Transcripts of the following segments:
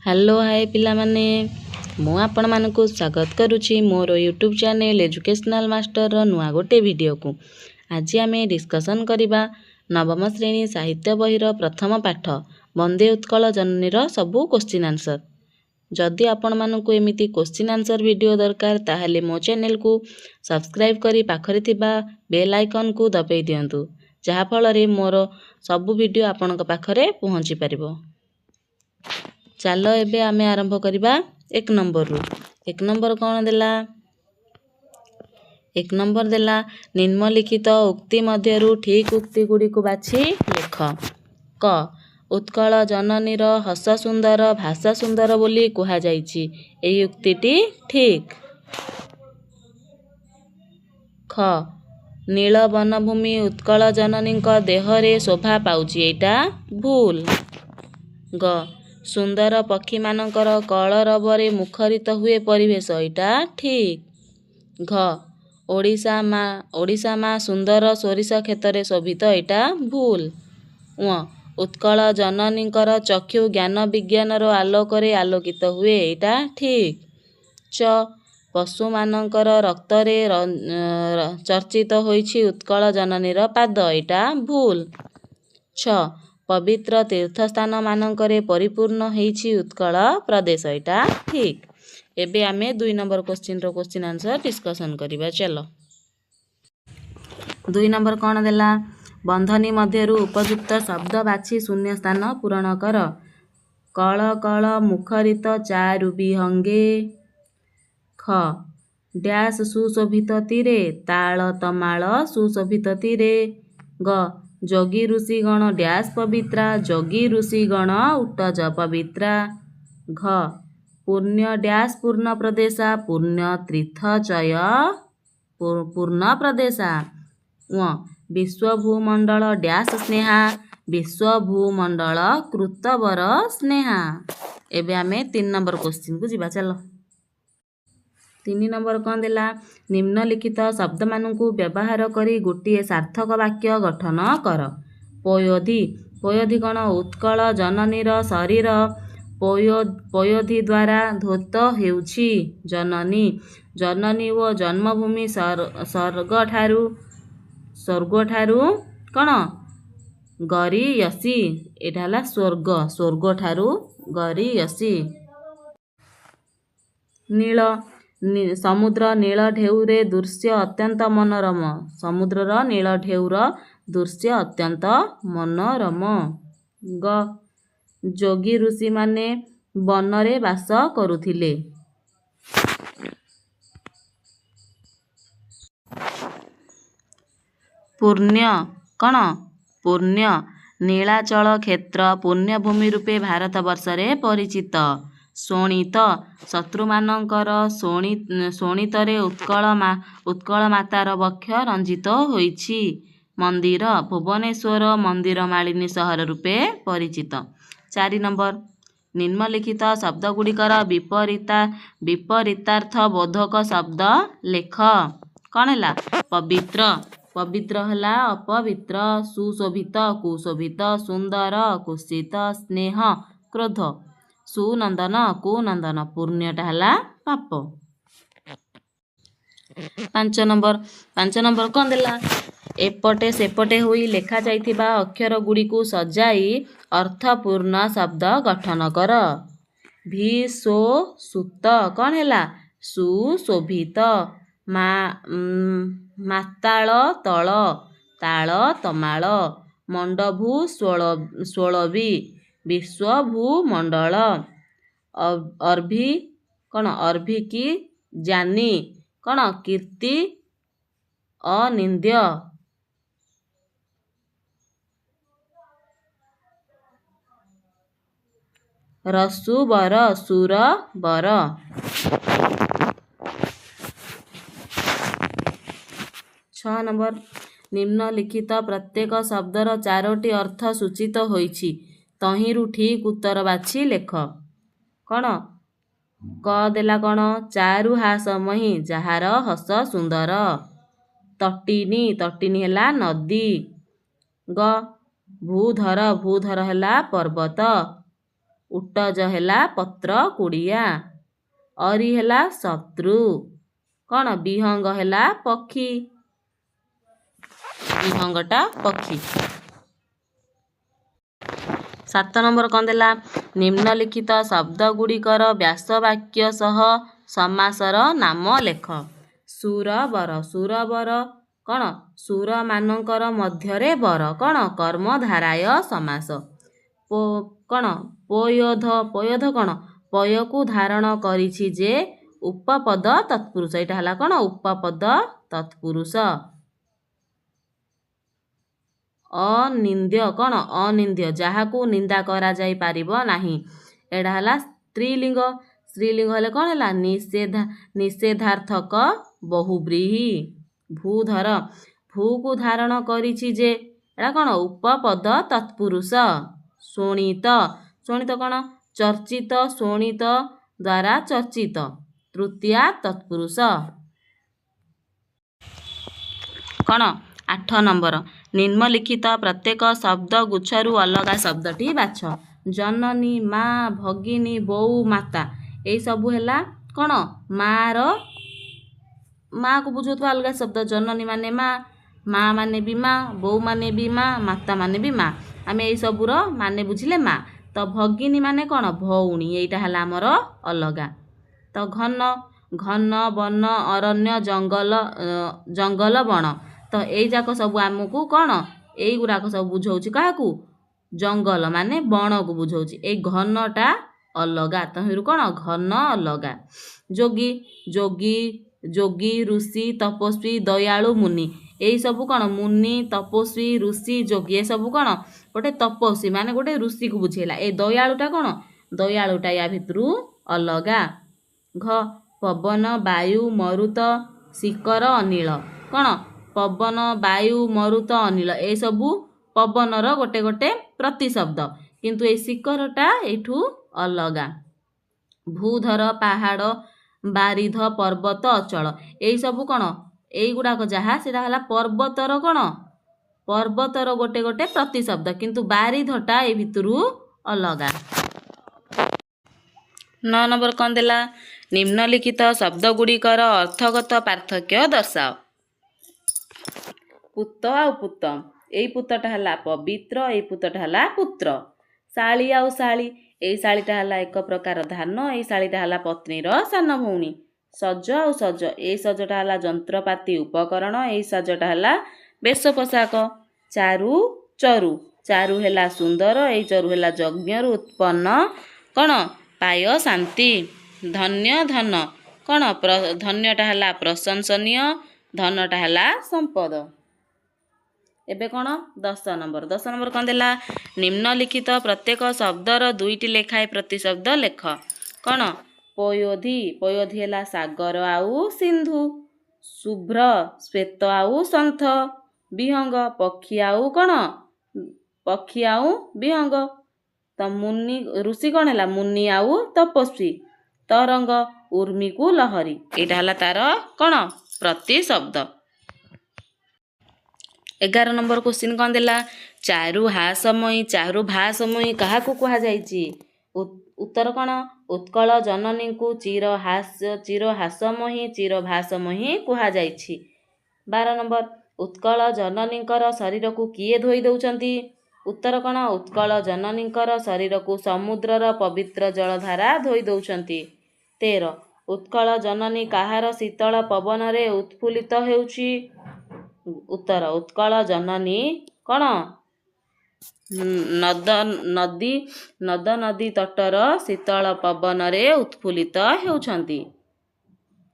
Hello hi ପିଲାମାନେ, ମୁଁ ଆପଣମାନଙ୍କୁ ସ୍ୱାଗତ କରୁଛି ମୋର ୟୁଟ୍ୟୁବ୍ ଚ୍ୟାନେଲ୍ ଏଜୁକେସନାଲ୍ ମାଷ୍ଟରର ନୂଆ ଗୋଟେ ଭିଡ଼ିଓକୁ। ଆଜି ଆମେ ଡିସ୍କସନ୍ କରିବା ନବମ ଶ୍ରେଣୀ ସାହିତ୍ୟ ବହିର ପ୍ରଥମ ପାଠ ବନ୍ଦେ ଉତ୍କଳ ଜନନୀର ସବୁ କୋଶ୍ଚିନ୍ ଆନ୍ସର୍। ଯଦି ଆପଣମାନଙ୍କୁ ଏମିତି କୋଶ୍ଚିନ୍ ଆନ୍ସର୍ ଭିଡ଼ିଓ ଦରକାର, ତାହେଲେ ମୋ ଚ୍ୟାନେଲ୍କୁ ସବସ୍କ୍ରାଇବ୍ କରି ପାଖରେ ଥିବା ବେଲ୍ ଆଇକନ୍କୁ ଦବାଇ ଦିଅନ୍ତୁ, ଯାହାଫଳରେ ମୋର ସବୁ ଭିଡ଼ିଓ ଆପଣଙ୍କ ପାଖରେ ପହଞ୍ଚି ପାରିବ। ଚାଲ ଏବେ ଆମେ ଆରମ୍ଭ କରିବା 1 ନମ୍ବରରୁ। 1 ନମ୍ବର କ'ଣ ଦେଲା? 1 ନମ୍ବର ଦେଲା, ନିମ୍ନଲିଖିତ ଉକ୍ତି ମଧ୍ୟରୁ ଠିକ୍ ଉକ୍ତି ଗୁଡ଼ିକୁ ବାଛି ଲେଖ। କ, ଉତ୍କଳ ଜନନୀର ହସ ସୁନ୍ଦର, ଭାଷା ସୁନ୍ଦର ବୋଲି କୁହାଯାଇଛି। ଏହି ଉକ୍ତିଟି ଠିକ୍। ଖ, ନୀଳ ବନଭୂମି ଉତ୍କଳ ଜନନୀଙ୍କ ଦେହରେ ଶୋଭା ପାଉଛି। ଏଇଟା ଭୁଲ। ଗ, ସୁନ୍ଦର ପକ୍ଷୀମାନଙ୍କର କଳରବରେ ମୁଖରିତ ହୁଏ ପରିବେଶ। ଏଇଟା ଠିକ୍। ଘ, ଓଡ଼ିଶା ମା ସୁନ୍ଦର ସୋରିଷ କ୍ଷେତରେ ଶୋଭିତ। ଏଇଟା ଭୁଲ। ଉତ୍କଳ ଜନନୀଙ୍କର ଚକ୍ଷୁ ଜ୍ଞାନ ବିଜ୍ଞାନର ଆଲୋକରେ ଆଲୋକିତ ହୁଏ। ଏଇଟା ଠିକ୍। ଚ, ପଶୁମାନଙ୍କର ରକ୍ତରେ ଚର୍ଚ୍ଚିତ ହୋଇଛି ଉତ୍କଳ ଜନନୀର ପାଦ। ଏଇଟା ଭୁଲ। ଛ, ପବିତ୍ର ତୀର୍ଥସ୍ଥାନମାନଙ୍କରେ ପରିପୂର୍ଣ୍ଣ ହେଇଛି ଉତ୍କଳ ପ୍ରଦେଶ। ଏଇଟା ଠିକ୍। ଏବେ ଆମେ 2 ନମ୍ବର କୋଶ୍ଚିନ୍ର କୋଶ୍ଚିନ୍ ଆନ୍ସର୍ ଡିସ୍କସନ୍ କରିବା। ଚାଲ, 2 ନମ୍ବର କ'ଣ ଦେଲା? ବନ୍ଧନୀ ମଧ୍ୟରୁ ଉପଯୁକ୍ତ ଶବ୍ଦ ବାଛି ଶୂନ୍ୟ ସ୍ଥାନ ପୂରଣ କର। କଳ କଳ ମୁଖରିତ ଚାରୁ ବିହଙ୍ଗେ। ଖ, ଡ୍ୟାସ୍ ସୁଶୋଭିତ ତୀରେ, ତାଳ ତମାଳ ସୁଶୋଭିତ ତୀରେ। ଗ, ଯୋଗୀ ଋଷିଗଣ ଡ୍ୟାସ୍ ପବିତ୍ରା, ଯୋଗୀ ଋଷିଗଣ ଉଟଜ ପବିତ୍ରା। ଘ, ପୁଣ୍ୟ ଡ୍ୟାସ୍ ପୂର୍ଣ୍ଣ ପ୍ରଦେଶା, ପୁଣ୍ୟ ତୀର୍ଥଚୟ ପୂର୍ଣ୍ଣ ପ୍ରଦେଶା। ବିଶ୍ୱଭୂମଣ୍ଡଳ ଡ୍ୟାସ୍ ସ୍ନେହା, ବିଶ୍ୱଭୂମଣ୍ଡଳ କୃତବର ସ୍ନେହା। ଏବେ ଆମେ 3 ନମ୍ବର କୋଶ୍ଚିନ୍କୁ ଯିବା। ଚାଲ, 3 ନମ୍ବର କ'ଣ ଦେଲା? ନିମ୍ନଲିଖିତ ଶବ୍ଦମାନଙ୍କୁ ବ୍ୟବହାର କରି ଗୋଟିଏ ସାର୍ଥକ ବାକ୍ୟ ଗଠନ କର। ପୟୋଧି। ପୟୋଧି କ'ଣ? ଉତ୍କଳ ଜନନୀର ଶରୀର ପୟୋଧି ଦ୍ୱାରା ଧୌତ ହେଉଛି। ଜନନୀ। ଜନନୀ ଓ ଜନ୍ମଭୂମି ସ୍ୱର୍ଗଠାରୁ କ'ଣ ଗରୀୟସୀ। ଏଇଟା ହେଲା ସ୍ୱର୍ଗ, ସ୍ୱର୍ଗଠାରୁ ଗରୀୟସୀ। ନୀଳ, ସମୁଦ୍ର ନୀଳ ଢେଉରେ ଦୃଶ୍ୟ ଅତ୍ୟନ୍ତ ମନୋରମ। ସମୁଦ୍ରର ନୀଳ ଢେଉର ଦୃଶ୍ୟ ଅତ୍ୟନ୍ତ ମନୋରମ। ଗ, ଯୋଗୀ ଋଷିମାନେ ବନରେ ବାସ କରୁଥିଲେ। ପୁଣ୍ୟ କ'ଣ? ପୁଣ୍ୟ, ନୀଳାଚଳ କ୍ଷେତ୍ର ପୁଣ୍ୟଭୂମି ରୂପେ ଭାରତବର୍ଷରେ ପରିଚିତ। ଶୋଣିତ, ଶତ୍ରୁମାନଙ୍କର ଶୋଣିତରେ ଉତ୍କଳ ମାତାର ବକ୍ଷ ରଞ୍ଜିତ ହୋଇଛି। ମନ୍ଦିର, ଭୁବନେଶ୍ୱର ମନ୍ଦିର ମାଳିନୀ ସହର ରୂପେ ପରିଚିତ। 4 ନମ୍ବର, ନିମ୍ନଲିଖିତ ଶବ୍ଦଗୁଡ଼ିକର ବିପରୀତାର୍ଥ ବୋଧକ ଶବ୍ଦ ଲେଖ। କ'ଣ ହେଲା? ପବିତ୍ର, ପବିତ୍ର ହେଲା ଅପବିତ୍ର, ସୁଶୋଭିତ କୁଶୋଭିତ, ସୁନ୍ଦର କୁତ୍ସିତ, ସ୍ନେହ କ୍ରୋଧ, ସୁନନ୍ଦନ କୁନନ୍ଦନ, ପୁଣ୍ୟଟା ହେଲା ପାପ। 5 ନମ୍ବର, 5 ନମ୍ବର କ'ଣ ଦେଲା? ଏପଟେ ସେପଟେ ହୋଇ ଲେଖାଯାଇଥିବା ଅକ୍ଷର ଗୁଡ଼ିକୁ ସଜାଇ ଅର୍ଥପୂର୍ଣ୍ଣ ଶବ୍ଦ ଗଠନ କର। ଭି ସୋ ସୁତ କ'ଣ ହେଲା? ସୁଶୋଭିତ। ମାତାଳ ତଳ, ତାଳ ତମାଳ, ମଣ୍ଡଭୂ ସ୍ୱଳବୀ, ବିଶ୍ୱଭୂମଣ୍ଡଳ, ଅର୍ଭି କ'ଣ? ଅର୍ଭିକି ଜାନି କ'ଣ? କୀର୍ତ୍ତି ଅନିନ୍ଦ୍ୟ। ରସୁବର ସୁରବର। 6 ନମ୍ବର, ନିମ୍ନଲିଖିତ ପ୍ରତ୍ୟେକ ଶବ୍ଦର 4ଟି ଅର୍ଥ ସୂଚିତ ହୋଇଛି, ତହିଁରୁ ଠିକ୍ ଉତ୍ତର ବାଛି ଲେଖ। କ'ଣ? କ ଦେଲା କ'ଣ? ଚାରୁହାସମୟୀ, ଯାହାର ହସ ସୁନ୍ଦର। ତଟିନୀ, ତଟିନୀ ହେଲା ନଦୀ। ଗ, ଭୂଧର, ଭୂଧର ହେଲା ପର୍ବତ। ଉଟଜ ହେଲା ପତ୍ର କୁଡ଼ିଆ। ଅରି ହେଲା ଶତ୍ରୁ। କ'ଣ? ବିହଙ୍ଗ ହେଲା ପକ୍ଷୀ। ବିହଙ୍ଗଟା ପକ୍ଷୀ। 7 ନମ୍ବର କ'ଣ ଦେଲା? ନିମ୍ନଲିଖିତ ଶବ୍ଦ ଗୁଡ଼ିକର ବ୍ୟାସବାକ୍ୟ ସହ ସମାସର ନାମ ଲେଖ। ସୁରବର। ସୁରବର କ'ଣ? ସୁରମାନଙ୍କର ମଧ୍ୟରେ ବର। କ'ଣ? କର୍ମଧାରାୟ ସମାସ। କ'ଣ? ପୟୋଧ। ପୟୋଧ କ'ଣ? ପୟକୁ ଧାରଣ କରିଛି ଯେ, ଉପପଦ ତତ୍ପୁରୁଷ। ଏଇଟା ହେଲା କ'ଣ? ଉପପଦ ତତ୍ପୁରୁଷ। ଅନିନ୍ଦ୍ୟ କ'ଣ? ଅନିନ୍ଦ୍ୟ, ଯାହାକୁ ନିନ୍ଦା କରାଯାଇ ପାରିବ ନାହିଁ। ଏଇଟା ହେଲା ସ୍ତ୍ରୀଲିଙ୍ଗ। ସ୍ତ୍ରୀଲିଙ୍ଗ ହେଲେ କ'ଣ ହେଲା? ନିଷେଧାର୍ଥକ ବହୁବ୍ରୀହି। ଭୂଧର, ଭୂକୁ ଧାରଣ କରିଛି ଯେ, ଏଇଟା କ'ଣ? ଉପପଦ ତତ୍ପୁରୁଷ। ଶୋଣିତ। ଶୋଣିତ କ'ଣ? ଚର୍ଚ୍ଚିତ, ଶୋଣିତ ଦ୍ୱାରା ଚର୍ଚ୍ଚିତ, ତୃତୀୟା ତତ୍ପୁରୁଷ। କ'ଣ? 8 ନମ୍ବର, ନିମ୍ନଲିଖିତ ପ୍ରତ୍ୟେକ ଶବ୍ଦ ଗୁଚ୍ଛରୁ ଅଲଗା ଶବ୍ଦଟି ବାଛ। ଜନନୀ, ମା, ଭଗିନୀ, ବୋଉ, ମାତା, ଏଇସବୁ ହେଲା କ'ଣ? ମାର, ମାଆକୁ ବୁଝାଉଥିବା ଅଲଗା ଶବ୍ଦ। ଜନନୀ ମାନେ ମା, ମା ମାନେ ବି ମା, ବୋଉ ମାନେ ବି ମା, ମାତା ମାନେ ବି ମା। ଆମେ ଏଇସବୁର ମାନେ ବୁଝିଲେ ମା। ତ ଭଗିନୀ ମାନେ କ'ଣ? ଭଉଣୀ। ଏଇଟା ହେଲା ଆମର ଅଲଗା। ତ ଘନ, ଘନ ବନ, ଅରଣ୍ୟ, ଜଙ୍ଗଲ, ଜଙ୍ଗଲ ବଣ। ତ ଏଇ ଯାକ ସବୁ ଆମକୁ କ'ଣ? ଏଇଗୁଡ଼ାକ ସବୁ ବୁଝଉଛି କାହାକୁ? ଜଙ୍ଗଲ ମାନେ ବଣକୁ ବୁଝଉଛି। ଏଇ ଘନଟା ଅଲଗା। ତହିଁରୁ କ'ଣ? ଘନ ଅଲଗା। ଯୋଗୀ, ଯୋଗୀ, ଯୋଗୀ, ଋଷି, ତପସ୍ୱୀ, ଦୟାଳୁ, ମୁନି। ଏଇସବୁ କ'ଣ? ମୁନି, ତପସ୍ୱୀ, ଋଷି, ଯୋଗୀ, ଏସବୁ କ'ଣ? ଗୋଟେ ତପସ୍ୱୀ ମାନେ ଗୋଟେ ଋଷିକୁ ବୁଝେଇଲା। ଏ ଦୟାଳୁଟା କ'ଣ? ଦୟାଳୁଟା ୟା ଭିତରୁ ଅଲଗା। ଘ, ପବନ, ବାୟୁ, ମରୁତ, ଶିକର, ଅନିଳ। କ'ଣ? ପବନ, ବାୟୁ, ମରୁତ, ଅନିଳ, ଏସବୁ ପବନର ଗୋଟେ ଗୋଟେ ପ୍ରତିଶବ୍ଦ, କିନ୍ତୁ ଏଇ ଶିକରଟା ଏଇଠୁ ଅଲଗା। ଭୂଧର, ପାହାଡ଼, ବାରିଧ, ପର୍ବତ, ଅଚଳ, ଏଇସବୁ କ'ଣ? ଏଇଗୁଡ଼ାକ ଯାହା ସେଇଟା ହେଲା ପର୍ବତର କ'ଣ? ପର୍ବତର ଗୋଟେ ଗୋଟେ ପ୍ରତିଶବ୍ଦ, କିନ୍ତୁ ବାରିଧଟା ଏଇ ଭିତରୁ ଅଲଗା। 9 ନମ୍ବର କ'ଣ ଦେଲା? ନିମ୍ନଲିଖିତ ଶବ୍ଦ ଗୁଡ଼ିକର ଅର୍ଥଗତ ପାର୍ଥକ୍ୟ ଦର୍ଶାଅ। ପୁତ ଆଉ ପୁତ। ଏଇ ପୁତଟା ହେଲା ପବିତ୍ର, ଏଇ ପୁତଟା ହେଲା ପୁତ୍ର। ଶାଳୀ ଆଉ ଶାଳୀ। ଏଇ ଶାଳୀଟା ହେଲା ଏକ ପ୍ରକାର ଧାନ, ଏଇ ଶାଳୀଟା ହେଲା ପତ୍ନୀର ସାନ ଭଉଣୀ। ସଜ ଆଉ ସଜ। ଏଇ ସଜଟା ହେଲା ଯନ୍ତ୍ରପାତି ଉପକରଣ, ଏଇ ସଜଟା ହେଲା ବେଶ ପୋଷାକ। ଚାରୁ ଚରୁ। ଚାରୁ ହେଲା ସୁନ୍ଦର, ଏଇ ଚରୁ ହେଲା ଯଜ୍ଞରୁ ଉତ୍ପନ୍ନ କ'ଣ? ପାୟ ଶାନ୍ତି। ଧନ୍ୟ ଧନ କ'ଣ? ଧନ୍ୟଟା ହେଲା ପ୍ରଶଂସନୀୟ, ଧନଟା ହେଲା ସମ୍ପଦ। ଏବେ କ'ଣ? 10 ନମ୍ବର। 10 ନମ୍ବର କ'ଣ ଦେଲା? ନିମ୍ନଲିଖିତ ପ୍ରତ୍ୟେକ ଶବ୍ଦର ଦୁଇଟି ଲେଖାଏଁ ପ୍ରତିଶବ୍ଦ ଲେଖ। କ'ଣ? ପୟୋଧି। ପୟୋଧି ହେଲା ସାଗର ଆଉ ସିନ୍ଧୁ। ଶୁଭ୍ର, ଶ୍ୱେତ ଆଉ ସନ୍ଥ। ବିହଙ୍ଗ, ପକ୍ଷୀ ଆଉ କ'ଣ? ପକ୍ଷୀ ଆଉ ବିହଙ୍ଗ। ତ ମୁନି, ଋଷି କ'ଣ ହେଲା? ମୁନି ଆଉ ତପସ୍ୱୀ। ତରଙ୍ଗ, ଉର୍ମିକୁ ଲହରୀ। ଏଇଟା ହେଲା ତାର କ'ଣ? ପ୍ରତିଶବ୍ଦ। 11 ନମ୍ବର କୋଶ୍ଚିନ୍ କ'ଣ ଦେଲା? ଚାରୁ ହାସମୟୀ, ଚାରୁ ଭାସମୟୀ କାହାକୁ କୁହାଯାଇଛି? ଉତ୍ତର କ'ଣ? ଉତ୍କଳ ଜନନୀଙ୍କୁ ଚିର ହାସ୍ୟ, ଚିର ହାସମୟୀ, ଚିର ଭାସମୟୀ କୁହାଯାଇଛି। 12 ନମ୍ବର, ଉତ୍କଳ ଜନନୀଙ୍କର ଶରୀରକୁ କିଏ ଧୋଇ ଦେଉଛନ୍ତି? ଉତ୍ତର କ'ଣ? ଉତ୍କଳ ଜନନୀଙ୍କର ଶରୀରକୁ ସମୁଦ୍ରର ପବିତ୍ର ଜଳଧାରା ଧୋଇ ଦେଉଛନ୍ତି। 13, ଉତ୍କଳ ଜନନୀ କାହାର ଶୀତଳ ପବନରେ ଉତ୍ଫୁଲ୍ଲିତ ହେଉଛି? ଉତ୍ତର, ଉତ୍କଳ ଜନନୀ କ'ଣ? ନଦ ନଦୀ, ନଦ ନଦୀ ତଟର ଶୀତଳ ପବନରେ ଉତ୍ଫୁଲ୍ଲିତ ହେଉଛନ୍ତି।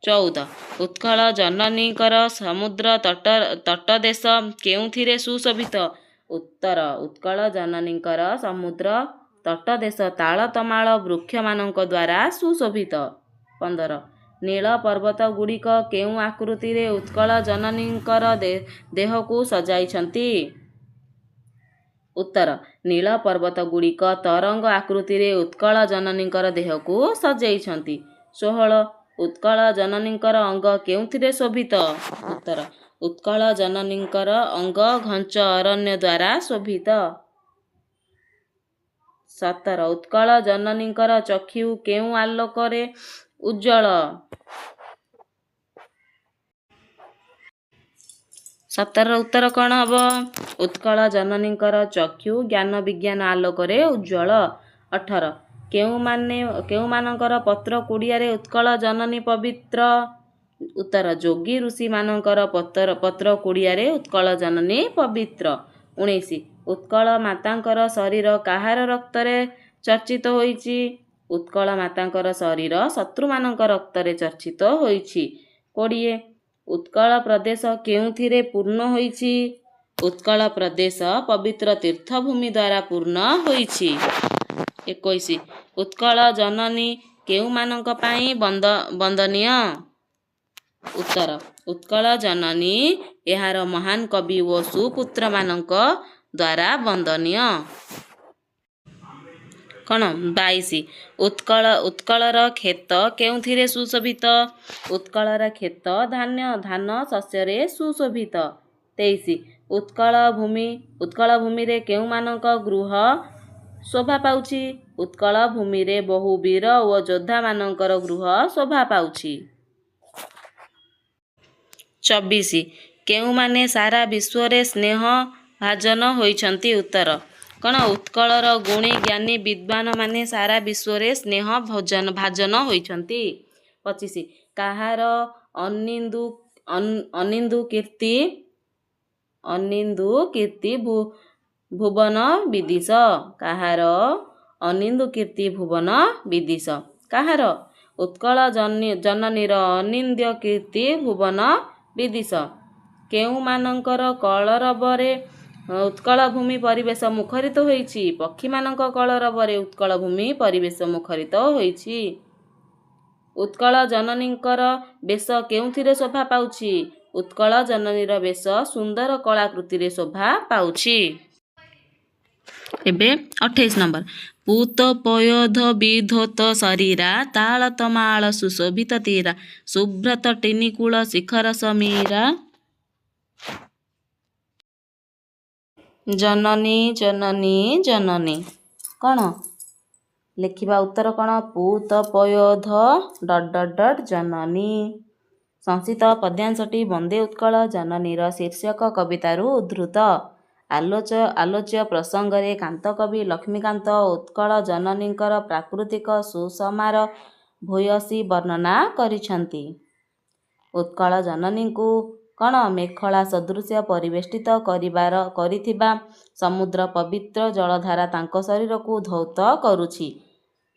14, ଉତ୍କଳ ଜନନୀଙ୍କର ସମୁଦ୍ର ତଟ ତଟଦେଶ କେଉଁଥିରେ ସୁଶୋଭିତ? ଉତ୍ତର, ଉତ୍କଳ ଜନନୀଙ୍କର ସମୁଦ୍ର ତଟଦେଶ ତାଳତମାଳ ବୃକ୍ଷମାନଙ୍କ ଦ୍ୱାରା ସୁଶୋଭିତ। 15, ନୀଳ ପର୍ବତ ଗୁଡ଼ିକ କେଉଁ ଆକୃତିରେ ଉତ୍କଳ ଜନନୀଙ୍କର ଦେହକୁ ସଜାଇଛନ୍ତି? ଉତ୍ତର, ନୀଳ ପର୍ବତ ଗୁଡ଼ିକ ତରଙ୍ଗ ଆକୃତିରେ ଉତ୍କଳ ଜନନୀଙ୍କର ଦେହକୁ ସଜେଇଛନ୍ତି। 16, ଉତ୍କଳ ଜନନୀଙ୍କର ଅଙ୍ଗ କେଉଁଥିରେ ଶୋଭିତ? ଉତ୍ତର, ଉତ୍କଳ ଜନନୀଙ୍କର ଅଙ୍ଗ ଘଞ୍ଚ ଅରଣ୍ୟ ଦ୍ୱାରା ଶୋଭିତ। 17, ଉତ୍କଳ ଜନନୀଙ୍କର ଚକ୍ଷୁ କେଉଁ ଆଲୋକରେ ଉଜ୍ଜ୍ୱଳ? 17ର ଉତ୍ତର କ'ଣ ହେବ? ଉତ୍କଳ ଜନନୀଙ୍କର ଚକ୍ଷୁ ଜ୍ଞାନ ବିଜ୍ଞାନ ଆଲୋକରେ ଉଜ୍ଜ୍ୱଳ। 18, କେଉଁମାନଙ୍କର ପତ୍ର କୁଡ଼ିଆରେ ଉତ୍କଳ ଜନନୀ ପବିତ୍ର? ଉତ୍ତର, ଯୋଗୀ ଋଷିମାନଙ୍କର ପତ୍ର କୁଡ଼ିଆରେ ଉତ୍କଳ ଜନନୀ ପବିତ୍ର। 19, ଉତ୍କଳ ମାତାଙ୍କର ଶରୀର କାହାର ରକ୍ତରେ ଚର୍ଚ୍ଚିତ ହୋଇଛି? ଉତ୍କଳ ମାତାଙ୍କର ଶରୀର ଶତ୍ରୁମାନଙ୍କ ରକ୍ତରେ ଚର୍ଚ୍ଚିତ ହୋଇଛି। 20, ଉତ୍କଳ ପ୍ରଦେଶ କେଉଁଥିରେ ପୂର୍ଣ୍ଣ ହୋଇଛି? ଉତ୍କଳ ପ୍ରଦେଶ ପବିତ୍ର ତୀର୍ଥଭୂମି ଦ୍ୱାରା ପୂର୍ଣ୍ଣ ହୋଇଛି। 21, ଉତ୍କଳ ଜନନୀ କେଉଁମାନଙ୍କ ପାଇଁ ବନ୍ଦନୀୟ? ଉତ୍ତର, ଉତ୍କଳ ଜନନୀ ଏହାର ମହାନ କବି ଓ ସୁପୁତ୍ରମାନଙ୍କ ଦ୍ୱାରା ବନ୍ଦନୀୟ। କ'ଣ? 22, ଉତ୍କଳର କ୍ଷେତ କେଉଁଥିରେ ସୁଶୋଭିତ? ଉତ୍କଳର କ୍ଷେତ ଧାନ ଶସ୍ୟରେ ସୁଶୋଭିତ। 23, ଉତ୍କଳ ଭୂମିରେ କେଉଁମାନଙ୍କ ଗୃହ ଶୋଭା ପାଉଛି? ଉତ୍କଳ ଭୂମିରେ ବହୁ ବୀର ଓ ଯୋଦ୍ଧାମାନଙ୍କର ଗୃହ ଶୋଭା ପାଉଛି। 24, କେଉଁମାନେ ସାରା ବିଶ୍ୱରେ ସ୍ନେହ ଭାଜନ ହୋଇଛନ୍ତି? ଉତ୍ତର, କ'ଣ? ଉତ୍କଳର ଗୁଣୀ ଜ୍ଞାନୀ ବିଦ୍ୱାନମାନେ ସାରା ବିଶ୍ୱରେ ସ୍ନେହ ଭାଜନ ହୋଇଛନ୍ତି। 25, କାହାର ଅନିନ୍ଦୁ କୀର୍ତ୍ତି ଭୁବନ ବିଦିଶ? କାହାର ଅନିନ୍ଦୁ କୀର୍ତ୍ତି ଭୁବନ ବିଦିଶ? କାହାର? ଉତ୍କଳ ଜନନୀର ଅନିନ୍ଦ୍ୟ କୀର୍ତ୍ତି ଭୁବନ ବିଦିଶ। କେଉଁମାନଙ୍କର କଳରବରେ ଉତ୍କଳ ଭୂମି ପରିବେଶ ମୁଖରିତ ହୋଇଛି? ପକ୍ଷୀମାନଙ୍କ କଳରବରେ ଉତ୍କଳ ଭୂମି ପରିବେଶ ମୁଖରିତ ହୋଇଛି। ଉତ୍କଳ ଜନନୀଙ୍କର ବେଶ କେଉଁଥିରେ ଶୋଭା ପାଉଛି? ଉତ୍କଳ ଜନନୀର ବେଶ ସୁନ୍ଦର କଳାକୃତିରେ ଶୋଭା ପାଉଛି। ଏବେ 28 ନମ୍ବର, ପୂତ ପୟୋଧ ବିଧୋତ ଶରୀରା ତାଳ ତମାଳ ସୁଶୋଭିତ ତୀରା ଶୁଭ୍ରତ ଟିନିକୂଳ ଶିଖର ସମୀରା ଜନନୀ ଜନନୀ ଜନନୀ। କ'ଣ ଲେଖିବା? ଉତ୍ତର କ'ଣ? ପୂତ ପୟୋଧ ଡଟ୍ ଡଟ୍ ଡଟ୍ ଜନନୀ। ସଂଶିତ ପଦ୍ୟାଂଶଟି ବନ୍ଦେ ଉତ୍କଳ ଜନନୀର ଶୀର୍ଷକ କବିତାରୁ ଉଦ୍ଧୃତ। ଆଲୋଚ୍ୟ ପ୍ରସଙ୍ଗରେ କାନ୍ତକବି ଲକ୍ଷ୍ମୀକାନ୍ତ ଉତ୍କଳ ଜନନୀଙ୍କର ପ୍ରାକୃତିକ ସୁଷମାର ଭୂୟସୀ ବର୍ଣ୍ଣନା କରିଛନ୍ତି। ଉତ୍କଳ ଜନନୀଙ୍କୁ କ'ଣ ମେଖଳା ସଦୃଶ ପରିବେଷ୍ଟିତ କରିଥିବା ସମୁଦ୍ର ପବିତ୍ର ଜଳଧାରା ତାଙ୍କ ଶରୀରକୁ ଧୌତ କରୁଛି।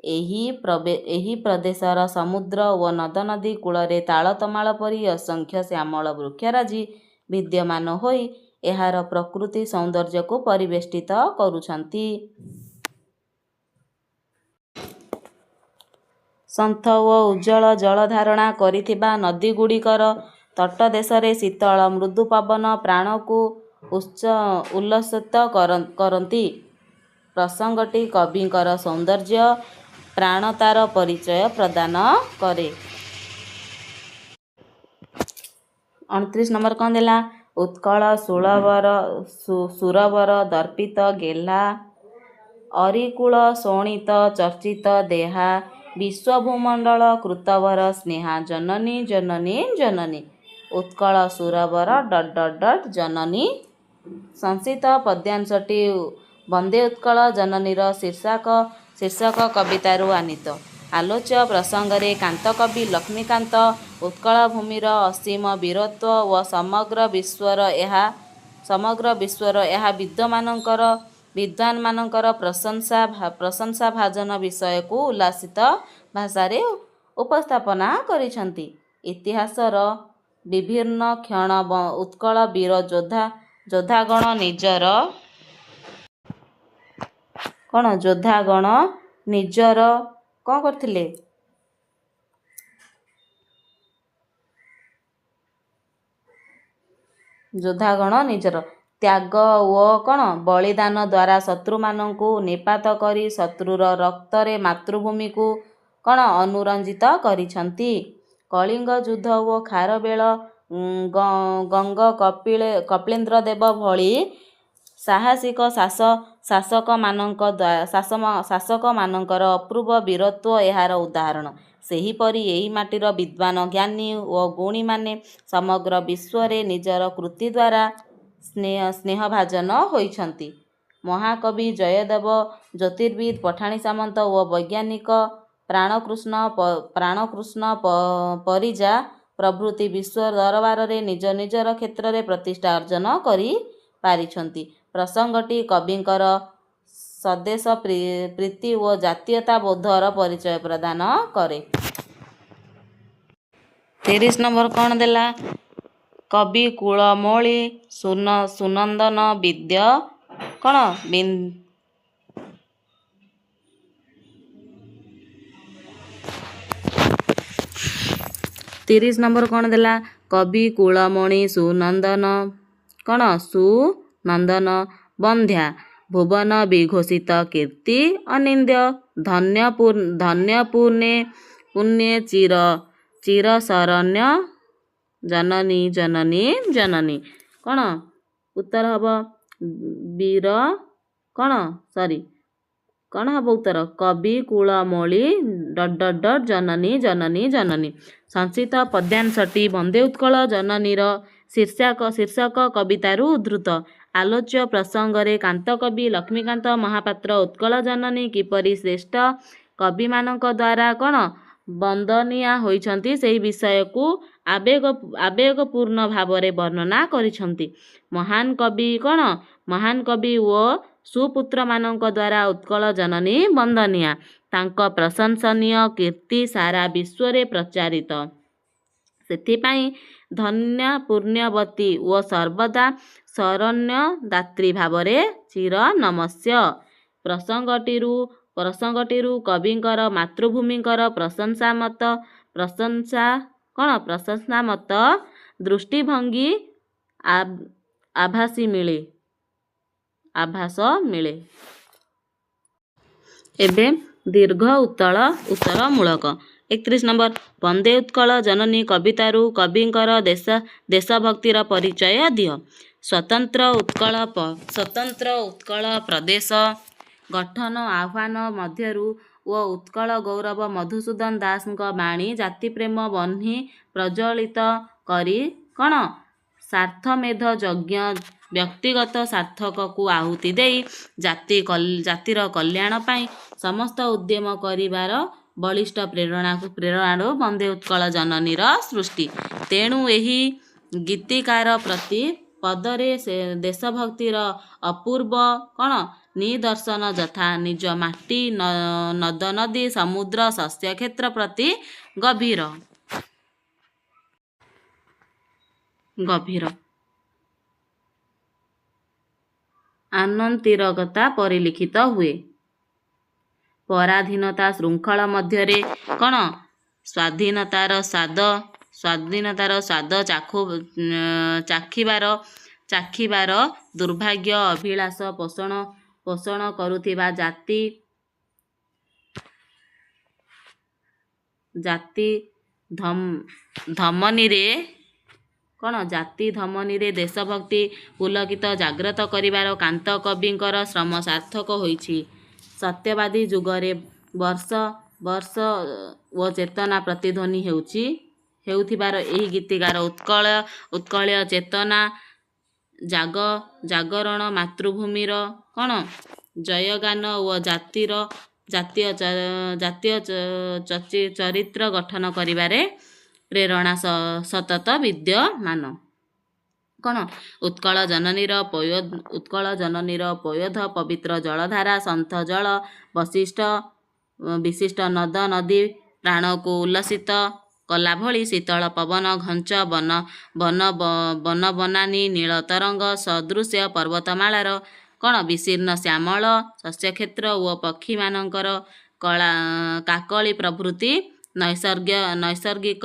ଏହି ପ୍ରଦେଶର ସମୁଦ୍ର ଓ ନଦନଦୀ କୂଳରେ ତାଳତମାଳ ପରି ଅସଂଖ୍ୟ ଶ୍ୟାମଳ ବୃକ୍ଷରାଜି ବିଦ୍ୟମାନ ହୋଇ ଏହାର ପ୍ରକୃତି ସୌନ୍ଦର୍ଯ୍ୟକୁ ପରିବେଷ୍ଟିତ କରୁଛନ୍ତି। ସନ୍ଥ ଓ ଉଜ୍ଜ୍ୱଳ ଜଳଧାରଣା କରିଥିବା ନଦୀଗୁଡ଼ିକର ତଟଦେଶରେ ଶୀତଳ ମୃଦୁ ପବନ ପ୍ରାଣକୁ ଉଲ୍ଲସିତ କରନ୍ତି। ପ୍ରସଙ୍ଗଟି କବିଙ୍କର ସୌନ୍ଦର୍ଯ୍ୟ ପ୍ରାଣତାର ପରିଚୟ ପ୍ରଦାନ କରେ। 29 ନମ୍ବର କ'ଣ ଦେଲା? ଉତ୍କଳ ସୁରବର ଦର୍ପିତ ଗେହ୍ଲା ଅରିକୁଳ ଶୋଣିତ ଚର୍ଚ୍ଚିତ ଦେହା ବିଶ୍ୱଭୂମଣ୍ଡଳ କୃତବର ସ୍ନେହା ଜନନୀ ଜନନୀ ଜନନୀ। ଉତ୍କଳ ସୁରବର ଡଟ୍ ଡଟ୍ ଡଟ୍ ଜନନୀ। ସଂଶିତ ପଦ୍ୟାଂଶଟି ବନ୍ଦେ ଉତ୍କଳ ଜନନୀର ଶୀର୍ଷକ କବିତାରୁ ଆନୀତ। ଆଲୋଚ୍ୟ ପ୍ରସଙ୍ଗରେ କାନ୍ତକବି ଲକ୍ଷ୍ମୀକାନ୍ତ ଉତ୍କଳ ଭୂମିର ଅସୀମ ବୀରତ୍ୱ ଓ ସମଗ୍ର ବିଶ୍ୱର ଏହା ବିଦ୍ୱାନମାନଙ୍କର ପ୍ରଶଂସାଭାଜନ ବିଷୟକୁ ଉଲ୍ଲସିତ ଭାଷାରେ ଉପସ୍ଥାପନା କରିଛନ୍ତି। ଇତିହାସର ବିଭିନ୍ନ କ୍ଷଣ ଉତ୍କଳ ବୀର ଯୋଦ୍ଧାଗଣ ନିଜର କ'ଣ ଯୋଦ୍ଧାଗଣ ନିଜର କ'ଣ କରିଥିଲେ? ଯୋଦ୍ଧାଗଣ ନିଜର ତ୍ୟାଗ ଓ କ'ଣ ବଳିଦାନ ଦ୍ୱାରା ଶତ୍ରୁମାନଙ୍କୁ ନିପାତ କରି ଶତ୍ରୁର ରକ୍ତରେ ମାତୃଭୂମିକୁ କ'ଣ ଅନୁରଞ୍ଜିତ କରିଛନ୍ତି। କଳିଙ୍ଗ ଯୁଦ୍ଧ ଓ ଖାରବେଳ, ଗଙ୍ଗ, କପିଳେନ୍ଦ୍ର ଦେବ ଭଳି ସାହସିକ ଶାସକମାନଙ୍କର ଅପୂର୍ବ ବୀରତ୍ୱ ଏହାର ଉଦାହରଣ। ସେହିପରି ଏହି ମାଟିର ବିଦ୍ୱାନ, ଜ୍ଞାନୀ ଓ ଗୁଣୀମାନେ ସମଗ୍ର ବିଶ୍ୱରେ ନିଜର କୃତି ଦ୍ୱାରା ସ୍ନେହଭାଜନ ହୋଇଛନ୍ତି। ମହାକବି ଜୟଦେବ, ଜ୍ୟୋତିର୍ବିଦ୍ ପଠାଣି ସାମନ୍ତ ଓ ବୈଜ୍ଞାନିକ ପ୍ରାଣକୃଷ୍ଣ ପରିଜା ପ୍ରଭୃତି ବିଶ୍ୱ ଦରବାରରେ ନିଜ ନିଜର କ୍ଷେତ୍ରରେ ପ୍ରତିଷ୍ଠା ଅର୍ଜନ କରିପାରିଛନ୍ତି। ପ୍ରସଙ୍ଗଟି କବିଙ୍କର ସ୍ୱଦେଶ ପ୍ରୀତି ଓ ଜାତୀୟତାବୋଧର ପରିଚୟ ପ୍ରଦାନ କରେ। 30 ନମ୍ବର କ'ଣ ଦେଲା? କବି କୁଳମୌଳି ସୁନନ୍ଦନ ବିଦ୍ୟ କ'ଣ? 30 ନମ୍ବର କ'ଣ ଦେଲା? କବି କୁଳମଣି ସୁନନ୍ଦନ କ'ଣ? ସୁନନ୍ଦନ ବନ୍ଧ୍ୟା ଭୁବନ ବିଘୋଷିତ କୀର୍ତ୍ତି ଅନିନ୍ଦ୍ୟ, ଧନ୍ୟ ପୁଣ୍ୟେ ଚିର ଚିରଶରଣ୍ୟ ଜନନୀ ଜନନୀ ଜନନୀ। କ'ଣ ଉତ୍ତର ହେବ? ବୀର କ'ଣ, ସରି, କ'ଣ ହେବ ଉତ୍ତର? କବି କୁଳମୌଳି ଡଟ୍ ଡଟ୍ ଡଟ୍ ଜନନୀ ଜନନୀ ଜନନୀ। ସଂଚିତ ପଦ୍ୟାଂଶଟି ବନ୍ଦେ ଉତ୍କଳ ଜନନୀର ଶୀର୍ଷକ କବିତାରୁ ଉଦ୍ଧୃତ। ଆଲୋଚ୍ୟ ପ୍ରସଙ୍ଗରେ କାନ୍ତକବି ଲକ୍ଷ୍ମୀକାନ୍ତ ମହାପାତ୍ର ଉତ୍କଳ ଜନନୀ କିପରି ଶ୍ରେଷ୍ଠ କବିମାନଙ୍କ ଦ୍ୱାରା କ'ଣ ବନ୍ଦନୀୟା ହୋଇଛନ୍ତି, ସେହି ବିଷୟକୁ ଆବେଗପୂର୍ଣ୍ଣ ଭାବରେ ବର୍ଣ୍ଣନା କରିଛନ୍ତି। ମହାନ କବି କ'ଣ? ମହାନ କବି ଓ ସୁପୁତ୍ରମାନଙ୍କ ଦ୍ୱାରା ଉତ୍କଳ ଜନନୀ ବନ୍ଦନୀୟା। ତାଙ୍କ ପ୍ରଶଂସନୀୟ କୀର୍ତ୍ତି ସାରା ବିଶ୍ୱରେ ପ୍ରଚାରିତ। ସେଥିପାଇଁ ଧନ୍ୟା ପୁଣ୍ୟବତୀ ଓ ସର୍ବଦା ଶରଣ୍ୟଦାତ୍ରୀ ଭାବରେ ଚିର ନମସ୍ୟ। ପ୍ରସଙ୍ଗଟିରୁ କବିଙ୍କର ମାତୃଭୂମିଙ୍କର ପ୍ରଶଂସା କ'ଣ ପ୍ରଶଂସାମତ ଦୃଷ୍ଟିଭଙ୍ଗୀ ଆଭାସ ମିଳେ। ଏବେ ଦୀର୍ଘ ଉତ୍ତରମୂଳକ। 31 ନମ୍ବର, ବନ୍ଦେ ଉତ୍କଳ ଜନନୀ କବିତାରୁ କବିଙ୍କର ଦେଶଭକ୍ତିର ପରିଚୟ ଦିଅ। ସ୍ୱତନ୍ତ୍ର ଉତ୍କଳ ପ୍ରଦେଶ ଗଠନ ଆହ୍ୱାନ ମଧ୍ୟରୁ ଓ ଉତ୍କଳ ଗୌରବ ମଧୁସୂଦନ ଦାସଙ୍କ ବାଣୀ ଜାତିପ୍ରେମ ବହ୍ନି ପ୍ରଜ୍ୱଳିତ କରି କ'ଣ ସ୍ୱାର୍ଥମେଧ ଯଜ୍ଞ, ବ୍ୟକ୍ତିଗତ ସ୍ୱାର୍ଥକୁ ଆହୁତି ଦେଇ ଜାତିର କଲ୍ୟାଣ ପାଇଁ ସମସ୍ତ ଉଦ୍ୟମ କରିବାର ବଳିଷ୍ଠ ପ୍ରେରଣାରୁ ବନ୍ଦେ ଉତ୍କଳ ଜନନୀର ସୃଷ୍ଟି। ତେଣୁ ଏହି ଗୀତିକାର ପ୍ରତି ପଦରେ ସେ ଦେଶଭକ୍ତିର ଅପୂର୍ବ କ'ଣ ନିଦର୍ଶନ, ଯଥା ନିଜ ମାଟି, ନଦ ନଦୀ, ସମୁଦ୍ର, ଶସ୍ୟକ୍ଷେତ୍ର ପ୍ରତି ଗଭୀର ଆନ୍ତରିକତା ପରିଲକ୍ଷିତ ହୁଏ। ପରାଧୀନତା ଶୃଙ୍ଖଳ ମଧ୍ୟରେ କ'ଣ ସ୍ୱାଧୀନତାର ସ୍ୱାଦ ଚାଖିବାର ଦୁର୍ଭାଗ୍ୟ ଅଭିଳାଷ ପୋଷଣ କରୁଥିବା ଜାତି ଧମନୀରେ କ'ଣ ଜାତି ଧମନୀରେ ଦେଶଭକ୍ତି ପୁଲକିତ ଜାଗ୍ରତ କରିବାର କାନ୍ତ କବିଙ୍କର ଶ୍ରମ ସାର୍ଥକ ହୋଇଛି। ସତ୍ୟବାଦୀ ଯୁଗରେ ବର୍ଷ ବର୍ଷ ଓ ଚେତନା ପ୍ରତିଧ୍ୱନି ହେଉଥିବାର ଏହି ଗୀତିକାର ଉତ୍କଳୀୟ ଚେତନା ଜାଗରଣ, ମାତୃଭୂମିର କ'ଣ ଜୟଗାନ ଓ ଜାତୀୟ ଚରିତ୍ର ଗଠନ କରିବାରେ ପ୍ରେରଣା ସତତ ବିଦ୍ୟମାନ। କ'ଣ ଉତ୍କଳ ଜନନୀର ପୟୋଧ ପବିତ୍ର ଜଳଧାରା, ସନ୍ଥ ଜଳ, ବିଶିଷ୍ଟ ନଦ ନଦୀ, ପ୍ରାଣକୁ ଉଲ୍ଲସିତ କଲାଭଳି ଶୀତଳ ପବନ, ଘଞ୍ଚ ବନ ବନ ବନ ବନାନୀ, ନୀଳ ତରଙ୍ଗ ସଦୃଶ୍ୟ ପର୍ବତମାଳାର କ'ଣ ବିସ୍ତୀର୍ଣ୍ଣ ଶ୍ୟାମଳ ଶସ୍ୟକ୍ଷେତ୍ର ଓ ପକ୍ଷୀମାନଙ୍କର କାକଳି ପ୍ରଭୃତି ନୈସର୍ଗିକ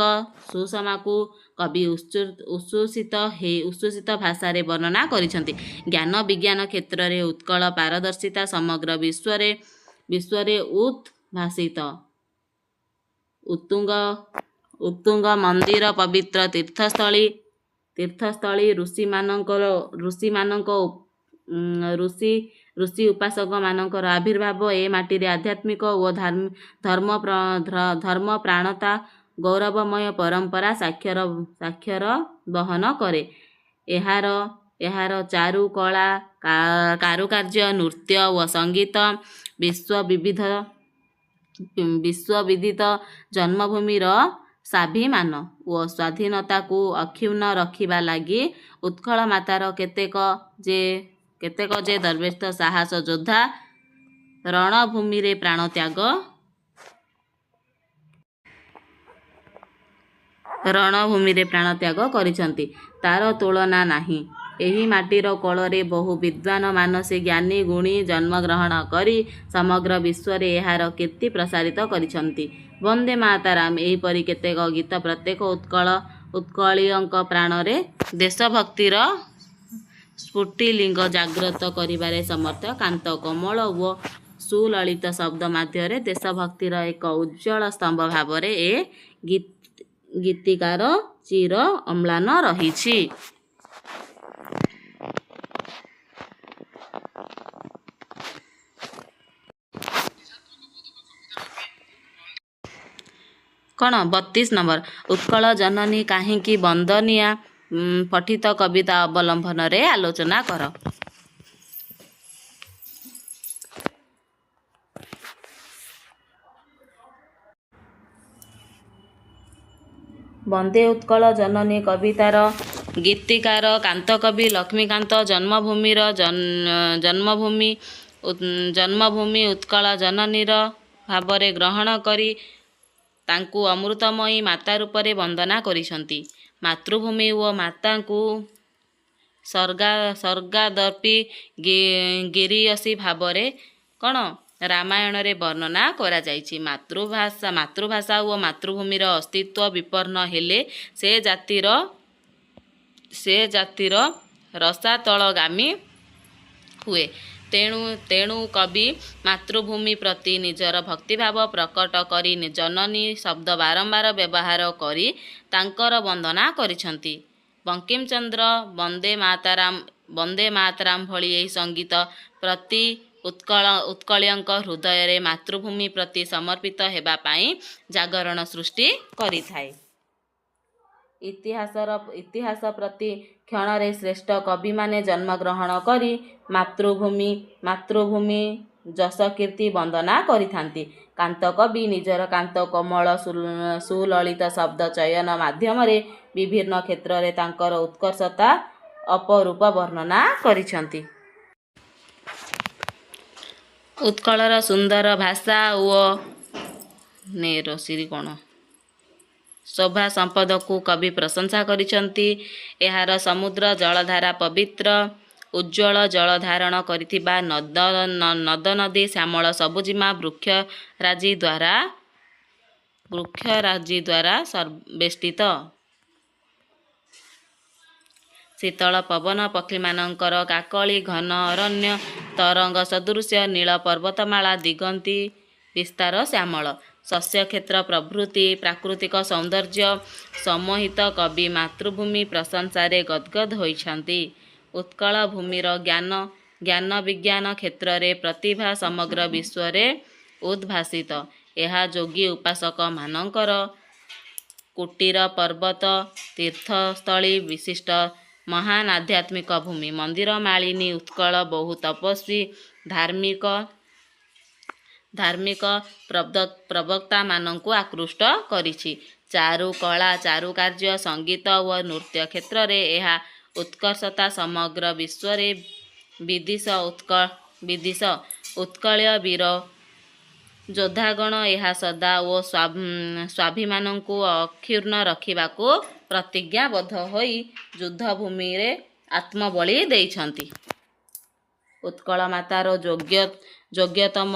ସୁଷମାକୁ କବି ଉଚ୍ଛ୍ୱସିତ ଭାଷାରେ ବର୍ଣ୍ଣନା କରିଛନ୍ତି। ଜ୍ଞାନ ବିଜ୍ଞାନ କ୍ଷେତ୍ରରେ ଉତ୍କଳ ପାରଦର୍ଶିତା ସମଗ୍ର ବିଶ୍ୱରେ ଉଦ୍ଭାସିତ। ଉତ୍ତୁଙ୍ଗ ମନ୍ଦିର, ପବିତ୍ର ତୀର୍ଥସ୍ଥଳୀ, ଋଷି ଉପାସକମାନଙ୍କର ଆବିର୍ଭାବ ଏ ମାଟିରେ ଆଧ୍ୟାତ୍ମିକ ଓ ଧର୍ମପ୍ରାଣତା ଗୌରବମୟ ପରମ୍ପରା ସ୍ୱାକ୍ଷର ବହନ କରେ। ଏହାର ଚାରୁକଳା, କାରୁକାର୍ଯ୍ୟ, ନୃତ୍ୟ ଓ ସଙ୍ଗୀତ ବିଶ୍ୱବିଦିତ। ଜନ୍ମଭୂମିର ସ୍ୱାଭିମାନ ଓ ସ୍ୱାଧୀନତାକୁ ଅକ୍ଷୁଣ୍ଣ ରଖିବା ଲାଗି ଉତ୍କଳମାତାର କେତେକ ଯେ ଦୈବୋକ୍ତ ସାହସୀ ଯୋଦ୍ଧା ରଣଭୂମିରେ ପ୍ରାଣତ୍ୟାଗ କରିଛନ୍ତି, ତାର ତୁଳନା ନାହିଁ। ଏହି ମାଟିର କୋଳରେ ବହୁ ବିଦ୍ୱାନ ମନୀଷୀ, ଜ୍ଞାନୀ ଗୁଣୀ ଜନ୍ମଗ୍ରହଣ କରି ସମଗ୍ର ବିଶ୍ୱରେ ଏହାର କୀର୍ତ୍ତି ପ୍ରସାରିତ କରିଛନ୍ତି। ବନ୍ଦେ ମାତରଂ ଏହିପରି କେତେକ ଗୀତ ପ୍ରତ୍ୟେକ ଉତ୍କଳୀୟଙ୍କ ପ୍ରାଣରେ ଦେଶଭକ୍ତିର ସ୍ଫୁଲିଙ୍ଗ ଜାଗ୍ରତ କରିବାରେ ସମର୍ଥ। କାନ୍ତ କୋମଳ ଓ ସୁଲଳିତ ଶବ୍ଦ ମଧ୍ୟରେ ଦେଶଭକ୍ତିର ଏକ ଉଜ୍ଜ୍ୱଳ ସ୍ତମ୍ଭ ଭାବରେ ଏ ଗୀତିକାର ଚିର ଅମ୍ଳାନ ରହିଛି। କ'ଣ 32 ନମ୍ବର, ଉତ୍କଳ ଜନନୀ କାହିଁକି ବନ୍ଦନୀୟା? ପଠିତ କବିତା ଅବଲମ୍ବନରେ ଆଲୋଚନା କର। ବନ୍ଦେ ଉତ୍କଳ ଜନନୀ କବିତାର ଗୀତିକାର କାନ୍ତକବି ଲକ୍ଷ୍ମୀକାନ୍ତ ଜନ୍ମଭୂମି ଉତ୍କଳ ଜନନୀର ଭାବରେ ଗ୍ରହଣ କରି ତାଙ୍କୁ ଅମୃତମୟୀ ମାତା ରୂପରେ ବନ୍ଦନା କରିଛନ୍ତି। ମାତୃଭୂମି ଓ ମାତାଙ୍କୁ ସ୍ୱର୍ଗାଦପି ଗରୀୟସୀ ଭାବରେ କ'ଣ ରାମାୟଣରେ ବର୍ଣ୍ଣନା କରାଯାଇଛି। ମାତୃଭାଷା ଓ ମାତୃଭୂମିର ଅସ୍ତିତ୍ୱ ବିପନ୍ନ ହେଲେ ସେ ଜାତିର ରସାତଳଗାମୀ ହୁଏ। ତେଣୁ କବି ମାତୃଭୂମି ପ୍ରତି ନିଜର ଭକ୍ତିଭାବ ପ୍ରକଟ କରି ଜନନୀ ଶବ୍ଦ ବାରମ୍ବାର ବ୍ୟବହାର କରି ତାଙ୍କର ବନ୍ଦନା କରିଛନ୍ତି। ବଙ୍କିମଚନ୍ଦ୍ର ବନ୍ଦେ ମାତରଂ ଭଳି ଏହି ସଙ୍ଗୀତ ପ୍ରତି ଉତ୍କଳୀୟଙ୍କ ହୃଦୟରେ ମାତୃଭୂମି ପ୍ରତି ସମର୍ପିତ ହେବା ପାଇଁ ଜାଗରଣ ସୃଷ୍ଟି କରିଥାଏ। ଇତିହାସ ପ୍ରତି କ୍ଷଣରେ ଶ୍ରେଷ୍ଠ କବିମାନେ ଜନ୍ମଗ୍ରହଣ କରି ମାତୃଭୂମି ଯଶକୀର୍ତ୍ତି ବନ୍ଦନା କରିଥାନ୍ତି। କାନ୍ତକବି ନିଜର କାନ୍ତ କୋମଳ ସୁଲଳିତ ଶବ୍ଦ ଚୟନ ମାଧ୍ୟମରେ ବିଭିନ୍ନ କ୍ଷେତ୍ରରେ ତାଙ୍କର ଉତ୍କର୍ଷତା ଅପରୂପ ବର୍ଣ୍ଣନା କରିଛନ୍ତି। ଉତ୍କଳର ସୁନ୍ଦର ଭାଷା ଓ କ'ଣ ଶୋଭା ସମ୍ପଦକୁ କବି ପ୍ରଶଂସା କରିଛନ୍ତି। ଏହାର ସମୁଦ୍ର ଜଳଧାରା ପବିତ୍ର ଉଜ୍ଜ୍ୱଳ ଜଳ ଧାରଣ କରିଥିବା ନଦନଦୀ ଶ୍ୟାମଳ ସବୁଜିମା ବୃକ୍ଷରାଜିଦ୍ୱାରା ବେଷ୍ଟିତ। ଶୀତଳ ପବନ, ପକ୍ଷୀମାନଙ୍କର କାକଳି, ଘନ ଅରଣ୍ୟ, ତରଙ୍ଗ ସଦୃଶ ନୀଳ ପର୍ବତମାଳା, ଦିଗନ୍ତି ବିସ୍ତାର ଶ୍ୟାମଳ ଶସ୍ୟକ୍ଷେତ୍ର ପ୍ରଭୃତି ପ୍ରାକୃତିକ ସୌନ୍ଦର୍ଯ୍ୟ ସମ୍ମୋହିତ କବି ମାତୃଭୂମି ପ୍ରଶଂସାରେ ଗଦ୍ଗଦ୍ ହୋଇଛନ୍ତି। ଉତ୍କଳ ଭୂମିର ଜ୍ଞାନ ବିଜ୍ଞାନ କ୍ଷେତ୍ରରେ ପ୍ରତିଭା ସମଗ୍ର ବିଶ୍ୱରେ ଉଦ୍ଭାସିତ। ଏହା ଯୋଗୀ ଉପାସକମାନଙ୍କର କୁଟୀର, ପର୍ବତ ତୀର୍ଥସ୍ଥଳୀ ବିଶିଷ୍ଟ ମହାନ୍ ଆଧ୍ୟାତ୍ମିକ ଭୂମି। ମନ୍ଦିରମାଳିନୀ ଉତ୍କଳ ବହୁ ତପସ୍ୱୀ ଧାର୍ମିକ ପ୍ରବକ୍ତାମାନଙ୍କୁ ଆକୃଷ୍ଟ କରିଛି। ଚାରୁକଳା, ଚାରୁକାର୍ଯ୍ୟ, ସଙ୍ଗୀତ ଓ ନୃତ୍ୟ କ୍ଷେତ୍ରରେ ଏହା ଉତ୍କର୍ଷତା ସମଗ୍ର ବିଶ୍ୱରେ ବିଦିତ। ଉତ୍କଳୀୟ ବୀର ଯୋଦ୍ଧାଗଣ ଏହା ସତ୍ତା ଓ ସ୍ୱାଭିମାନକୁ ଅକ୍ଷୁଣ୍ଣ ରଖିବାକୁ ପ୍ରତିଜ୍ଞାବଦ୍ଧ ହୋଇ ଯୁଦ୍ଧଭୂମିରେ ଆତ୍ମବଳି ଦେଇଛନ୍ତି। ଉତ୍କଳମାତାର ଯୋଗ୍ୟତମ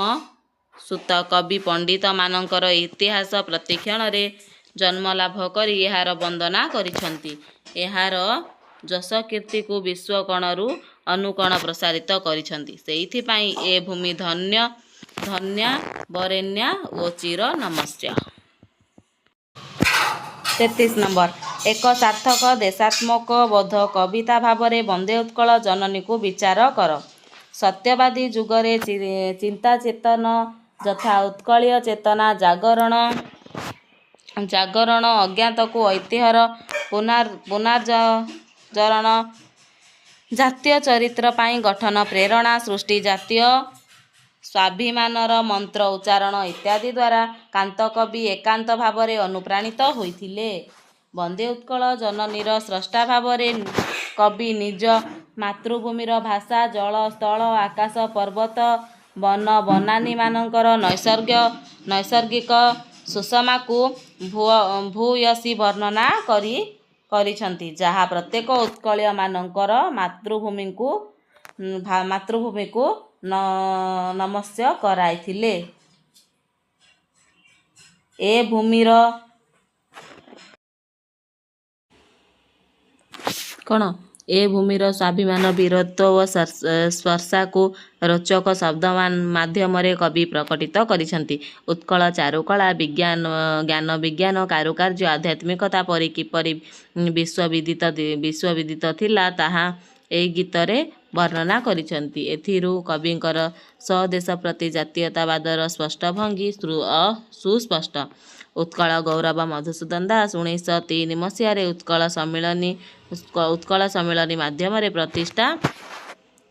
ସୁତ କବି ପଣ୍ଡିତମାନଙ୍କର ଇତିହାସ ପ୍ରତିକ୍ଷଣରେ ଜନ୍ମଲାଭ କରି ଏହାର ବନ୍ଦନା କରିଛନ୍ତି। ଏହାର ଯଶକୀର୍ତ୍ତିକୁ ବିଶ୍ୱକୋଣରୁ ଅନୁକୋଣ ପ୍ରସାରିତ କରିଛନ୍ତି। ସେଇଥିପାଇଁ ଏ ଭୂମି ଧନ୍ୟ, ଧନ୍ୟା, ବରେଣ୍ୟା ଓ ଚିର ନମସ୍ୟା। 33 ନମ୍ବର, ଏକ ସାର୍ଥକ ଦେଶାତ୍ମବୋଧ କବିତା ଭାବରେ ବନ୍ଦେ ଉତ୍କଳ ଜନନୀକୁ ବିଚାର କର। ସତ୍ୟବାଦୀ ଯୁଗରେ ଚିନ୍ତା ଚେତନ ଯଥା ଉତ୍କଳୀୟ ଚେତନା ଜାଗରଣ, ଅଜ୍ଞାତକୁ ଐତିହ୍ୟର ପୁନର୍ଜାଗରଣ, ଜାତୀୟ ଚରିତ୍ର ପାଇଁ ଗଠନ ପ୍ରେରଣା ସୃଷ୍ଟି, ଜାତୀୟ ସ୍ୱାଭିମାନର ମନ୍ତ୍ର ଉଚ୍ଚାରଣ ଇତ୍ୟାଦି ଦ୍ୱାରା କାନ୍ତକବି ଏକାନ୍ତ ଭାବରେ ଅନୁପ୍ରାଣିତ ହୋଇଥିଲେ। ବନ୍ଦେ ଉତ୍କଳ ଜନନୀର ସ୍ରଷ୍ଟା ଭାବରେ କବି ନିଜ ମାତୃଭୂମିର ଭାଷା, ଜଳ, ସ୍ଥଳ, ଆକାଶ, ପର୍ବତ, ବନ ବନାନୀମାନଙ୍କର ନୈସର୍ଗିକ ସୁଷମାକୁ ଭୂୟସୀ ବର୍ଣ୍ଣନା କରିଛନ୍ତି, ଯାହା ପ୍ରତ୍ୟେକ ଉତ୍କଳୀୟମାନଙ୍କର ମାତୃଭୂମିକୁ ନମସ୍ୟ କରାଇଥିଲେ। ଏ ଭୂମିର କ'ଣ? ଏ ଭୂମିର ସ୍ୱାଭିମାନ, ବୀରତ୍ୱ ଓ ସ୍ପୃହାକୁ ରୋଚକ ଶବ୍ଦ ମାଧ୍ୟମରେ କବି ପ୍ରକଟିତ କରିଛନ୍ତି। ଉତ୍କଳ ଚାରୁକଳା, ଜ୍ଞାନବିଜ୍ଞାନ, କାରୁକାର୍ଯ୍ୟ, ଆଧ୍ୟାତ୍ମିକତା ପରି କିପରି ବିଶ୍ୱବିଦିତ ଥିଲା, ତାହା ଏହି ଗୀତରେ ବର୍ଣ୍ଣନା କରିଛନ୍ତି। ଏଥିରୁ କବିଙ୍କର ସ୍ୱଦେଶ ପ୍ରତି ଜାତୀୟତାବାଦର ସ୍ପଷ୍ଟ ଭଙ୍ଗୀ ସୁସ୍ପଷ୍ଟ। ଉତ୍କଳ ଗୌରବ ମଧୁସୂଦନ ଦାସ 1903 ମସିହାରେ ଉତ୍କଳ ସମ୍ମିଳନୀ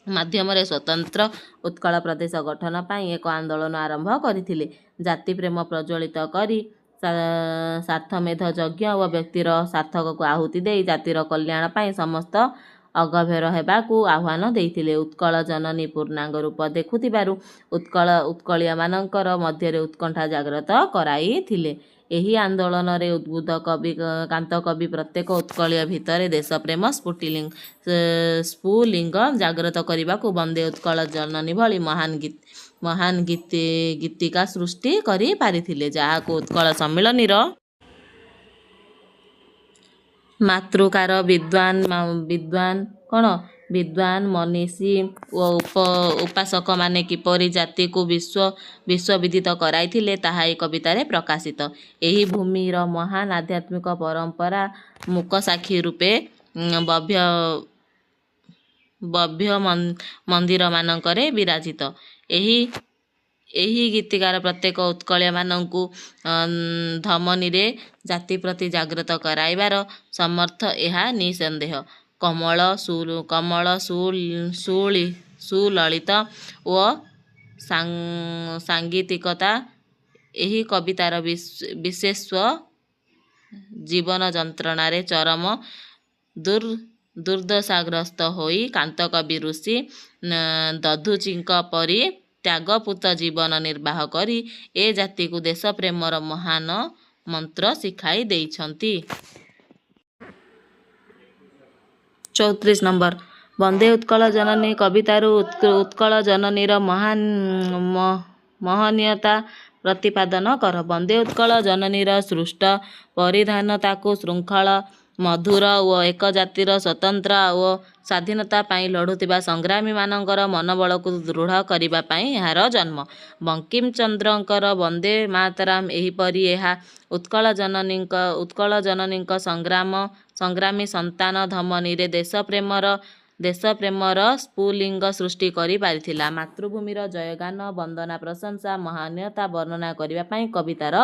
ମାଧ୍ୟମରେ ସ୍ୱତନ୍ତ୍ର ଉତ୍କଳ ପ୍ରଦେଶ ଗଠନ ପାଇଁ ଏକ ଆନ୍ଦୋଳନ ଆରମ୍ଭ କରିଥିଲେ। ଜାତିପ୍ରେମ ପ୍ରଜ୍ୱଳିତ କରି ସ୍ୱାର୍ଥମେଧ ଯଜ୍ଞ ଓ ବ୍ୟକ୍ତିର ସ୍ୱାର୍ଥକୁ ଆହୁତି ଦେଇ ଜାତିର କଲ୍ୟାଣ ପାଇଁ ସମସ୍ତେ ଅଗଭେର ହେବାକୁ ଆହ୍ୱାନ ଦେଇଥିଲେ। ଉତ୍କଳ ଜନନୀ ପୂର୍ଣ୍ଣାଙ୍ଗ ରୂପ ଦେଖୁଥିବାରୁ ଉତ୍କଳୀୟମାନଙ୍କର ମଧ୍ୟରେ ଉତ୍କଣ୍ଠା ଜାଗ୍ରତ କରାଇଥିଲେ। ଏହି ଆନ୍ଦୋଳନରେ ଉଦ୍ବୁଦ୍ଧ କାନ୍ତକବି ପ୍ରତ୍ୟେକ ଉତ୍କଳୀୟ ଭିତରେ ଦେଶପ୍ରେମ ସ୍ଫୁଲିଙ୍ଗ ଜାଗ୍ରତ କରିବାକୁ ବନ୍ଦେ ଉତ୍କଳ ଜନନୀ ଭଳି ମହାନ ଗୀତିକା ସୃଷ୍ଟି କରି ପାରିଥିଲେ, ଯାହାକୁ ଉତ୍କଳ ସମ୍ମିଳନୀର ମାତୃକାର ବିଦ୍ୱାନ ବିଦ୍ୱାନ, ମନୀଷୀ ଓ ଉପାସକମାନେ କିପରି ଜାତିକୁ ବିଶ୍ୱବିଦିତ କରାଇଥିଲେ, ତାହା ଏହି କବିତାରେ ପ୍ରକାଶିତ। ଏହି ଭୂମିର ମହାନ୍ ଆଧ୍ୟାତ୍ମିକ ପରମ୍ପରା ମୂକସାକ୍ଷୀ ରୂପେ ଭବ୍ୟ ମନ୍ଦିରମାନଙ୍କରେ ବିରାଜିତ। ଏହି ଗୀତିକାର ପ୍ରତ୍ୟେକ ଉତ୍କଳୀୟମାନଙ୍କୁ ଧମନୀରେ ଜାତିପ୍ରତି ଜାଗ୍ରତ କରାଇବାର ସମର୍ଥ, ଏହା ନିଃସନ୍ଦେହ। କୋମଳ, ସୁଲଳିତ ଓ ସାଙ୍ଗୀତିକତା ଏହି କବିତାର ବିଶେଷତ୍ୱ। ଜୀବନ ଯନ୍ତ୍ରଣାରେ ଚରମ ଦୁର୍ଦ୍ଦଶାଗ୍ରସ୍ତ ହୋଇ କାନ୍ତକବି ଋଷି ଦଧୀଚିଙ୍କ ପରି ତ୍ୟାଗପୂତ ଜୀବନ ନିର୍ବାହ କରି ଏ ଜାତିକୁ ଦେଶପ୍ରେମର ମହାନ ମନ୍ତ୍ର ଶିଖାଇ ଦେଇଛନ୍ତି। 34 ନମ୍ବର। ବନ୍ଦେ ଉତ୍କଳ ଜନନୀ କବିତାରୁ ଉତ୍କଳ ଜନନୀର ମହନୀୟତା ପ୍ରତିପାଦନ କର। ବନ୍ଦେ ଉତ୍କଳ ଜନନୀର ସୃଷ୍ଟ ପରିଧାନ ତାକୁ ଶୃଙ୍ଖଳ ମଧୁର ଓ ଏକ ଜାତିର ସ୍ୱତନ୍ତ୍ରତା ଓ ସ୍ୱାଧୀନତା ପାଇଁ ଲଢ଼ୁଥିବା ସଂଗ୍ରାମୀମାନଙ୍କର ମନୋବଳକୁ ଦୃଢ଼ କରିବା ପାଇଁ ଏହାର ଜନ୍ମ। ବଙ୍କିମଚନ୍ଦ୍ରଙ୍କର ବନ୍ଦେ ମାତରଂ ଏହିପରି ଏହା ଉତ୍କଳ ଜନନୀଙ୍କ ସଂଗ୍ରାମୀ ସନ୍ତାନ ଧମନୀରେ ଦେଶପ୍ରେମର ସ୍ଫୁଲିଙ୍ଗ ସୃଷ୍ଟି କରି ପାରିଥିଲା। ମାତୃଭୂମିର ଜୟଗାନ, ବନ୍ଦନା, ପ୍ରଶଂସା, ମହନୀୟତା ବର୍ଣ୍ଣନା କରିବା ଏହି କବିତାର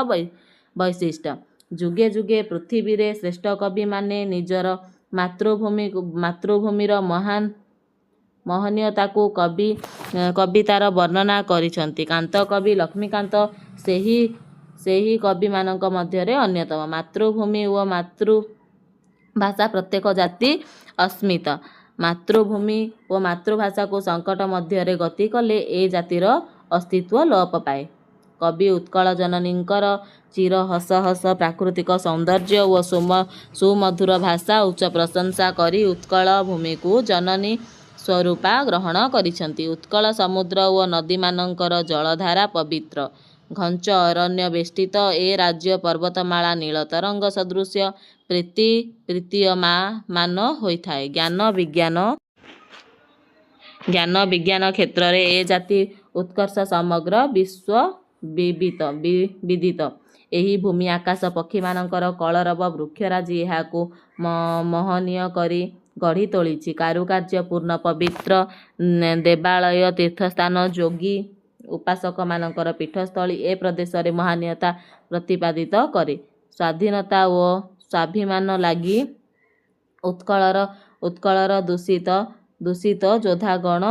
ବୈଶିଷ୍ଟ୍ୟ। ଯୁଗେ ଯୁଗେ ପୃଥିବୀରେ ଶ୍ରେଷ୍ଠ କବିମାନେ ନିଜର ମାତୃଭୂମିର ମହନୀୟତାକୁ କବିତାରେ ବର୍ଣ୍ଣନା କରିଛନ୍ତି। କାନ୍ତକବି ଲକ୍ଷ୍ମୀକାନ୍ତ ସେହି କବିମାନଙ୍କ ମଧ୍ୟରେ ଅନ୍ୟତମ। ମାତୃଭୂମି ଓ ମାତୃଭାଷା ପ୍ରତ୍ୟେକ ଜାତିର ଅସ୍ମିତା। ମାତୃଭୂମି ଓ ମାତୃଭାଷାକୁ ସଙ୍କଟ ମଧ୍ୟରେ ଗତି କଲେ ଏ ଜାତିର ଅସ୍ତିତ୍ୱ ଲୋପ ପାଏ। କବି ଉତ୍କଳ ଜନନୀଙ୍କର ଚିର ହସ ହସ ପ୍ରାକୃତିକ ସୌନ୍ଦର୍ଯ୍ୟ ଓ ସୁମଧୁର ଭାଷା ଉଚ୍ଚ ପ୍ରଶଂସା କରି ଉତ୍କଳ ଭୂମିକୁ ଜନନୀ ସ୍ୱରୂପା ଗ୍ରହଣ କରିଛନ୍ତି। ଉତ୍କଳ ସମୁଦ୍ର ଓ ନଦୀମାନଙ୍କର ଜଳଧାରା ପବିତ୍ର। ଘଞ୍ଚ ଅରଣ୍ୟ ବେଷ୍ଟିତ ଏ ରାଜ୍ୟ ପର୍ବତମାଳା ନୀଳ ତରଙ୍ଗ ସଦୃଶ ପ୍ରତୀୟମାନ ହୋଇଥାଏ। ଜ୍ଞାନ ବିଜ୍ଞାନ କ୍ଷେତ୍ରରେ ଏ ଜାତି ଉତ୍କର୍ଷ ସମଗ୍ର ବିଶ୍ୱବିଦିତ। ଏହି ଭୂମି ଆକାଶ ପକ୍ଷୀମାନଙ୍କର କଳରବ, ବୃକ୍ଷରାଜି ଏହାକୁ ମହନୀୟ କରି ଗଢ଼ି ତୋଳିଛି। କାରୁକାର୍ଯ୍ୟପୂର୍ଣ୍ଣ ପବିତ୍ର ଦେବାଳୟ, ତୀର୍ଥସ୍ଥାନ, ଯୋଗୀ ଉପାସକମାନଙ୍କର ପୀଠସ୍ଥଳୀ ଏ ପ୍ରଦେଶରେ ମହାନୀୟତା ପ୍ରତିପାଦିତ କରେ। ସ୍ୱାଧୀନତା ଓ ସ୍ୱାଭିମାନ ଲାଗି ଉତ୍କଳର ଦୂଷିତ ଯୋଦ୍ଧାଗଣ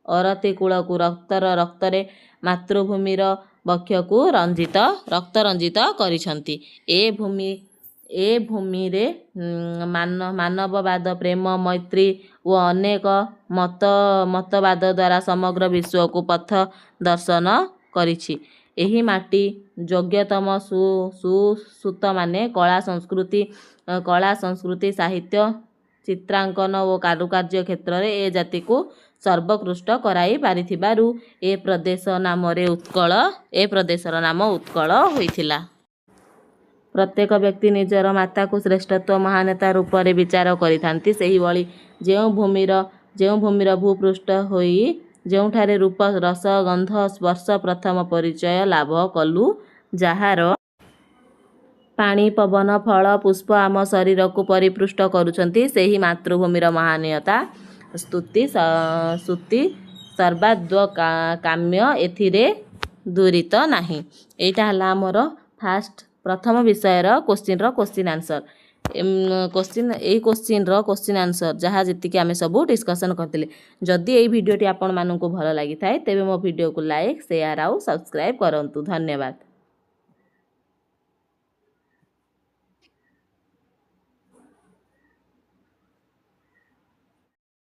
ଅରତିକୂଳକୁ ରକ୍ତରେ ମାତୃଭୂମିର ବକ୍ଷକୁ ରକ୍ତରଞ୍ଜିତ କରିଛନ୍ତି। ଏ ଭୂମିରେ ମାନବବାଦ, ପ୍ରେମ, ମୈତ୍ରୀ ଓ ଅନେକ ମତବାଦ ଦ୍ୱାରା ସମଗ୍ର ବିଶ୍ୱକୁ ପଥ ଦର୍ଶନ କରିଛି। ଏହି ମାଟି ଯୋଗ୍ୟତମ ସୁତମାନେ କଳା, ସଂସ୍କୃତି, ସାହିତ୍ୟ, ଚିତ୍ରାଙ୍କନ ଓ କାରୁକାର୍ଯ୍ୟ କ୍ଷେତ୍ରରେ ଏ ଜାତିକୁ ସର୍ବୋତ୍କୃଷ୍ଟ କରାଇ ପାରିଥିବାରୁ ଏ ପ୍ରଦେଶର ନାମ ଉତ୍କଳ ହୋଇଥିଲା। ପ୍ରତ୍ୟେକ ବ୍ୟକ୍ତି ନିଜର ମାତାକୁ ଶ୍ରେଷ୍ଠତ୍ୱ ମହାନତା ରୂପରେ ବିଚାର କରିଥାନ୍ତି। ସେହିଭଳି ଯେଉଁ ଭୂମିର ଭୂପୃଷ୍ଠ ହୋଇ ଯେଉଁଠାରେ ରୂପ, ରସ, ଗନ୍ଧ, ସ୍ପର୍ଶ ପ୍ରଥମ ପରିଚୟ ଲାଭ କଲୁ, ଯାହାର ପାଣି, ପବନ, ଫଳ, ପୁଷ୍ପ ଆମ ଶରୀରକୁ ପରିପୃଷ୍ଟ କରୁଛନ୍ତି, ସେହି ମାତୃଭୂମିର ମହାନୀୟତା ସ୍ତୁତି ସର୍ବାଧ୍ଵ କାମ୍ୟ, ଏଥିରେ ଦ୍ୱିରୁକ୍ତି ନାହିଁ। ଏଇଟା ହେଲା ଆମର ଫାଷ୍ଟ ପ୍ରଥମ ବିଷୟର କୋଶ୍ଚିନ୍ର କୋଶ୍ଚିନ୍ ଆନ୍ସର୍। କୋଶ୍ଚିନ୍ ଏଇ କୋଶ୍ଚିନ୍ର କୋଶ୍ଚିନ୍ ଆନ୍ସର୍ ଯାହା ଯେତିକି ଆମେ ସବୁ ଡିସ୍କସନ୍ କରିଥିଲେ। ଯଦି ଏଇ ଭିଡ଼ିଓଟି ଆପଣମାନଙ୍କୁ ଭଲ ଲାଗିଥାଏ, ତେବେ ମୋ ଭିଡ଼ିଓକୁ ଲାଇକ୍, ସେୟାର ଆଉ ସବସ୍କ୍ରାଇବ୍ କରନ୍ତୁ। ଧନ୍ୟବାଦ।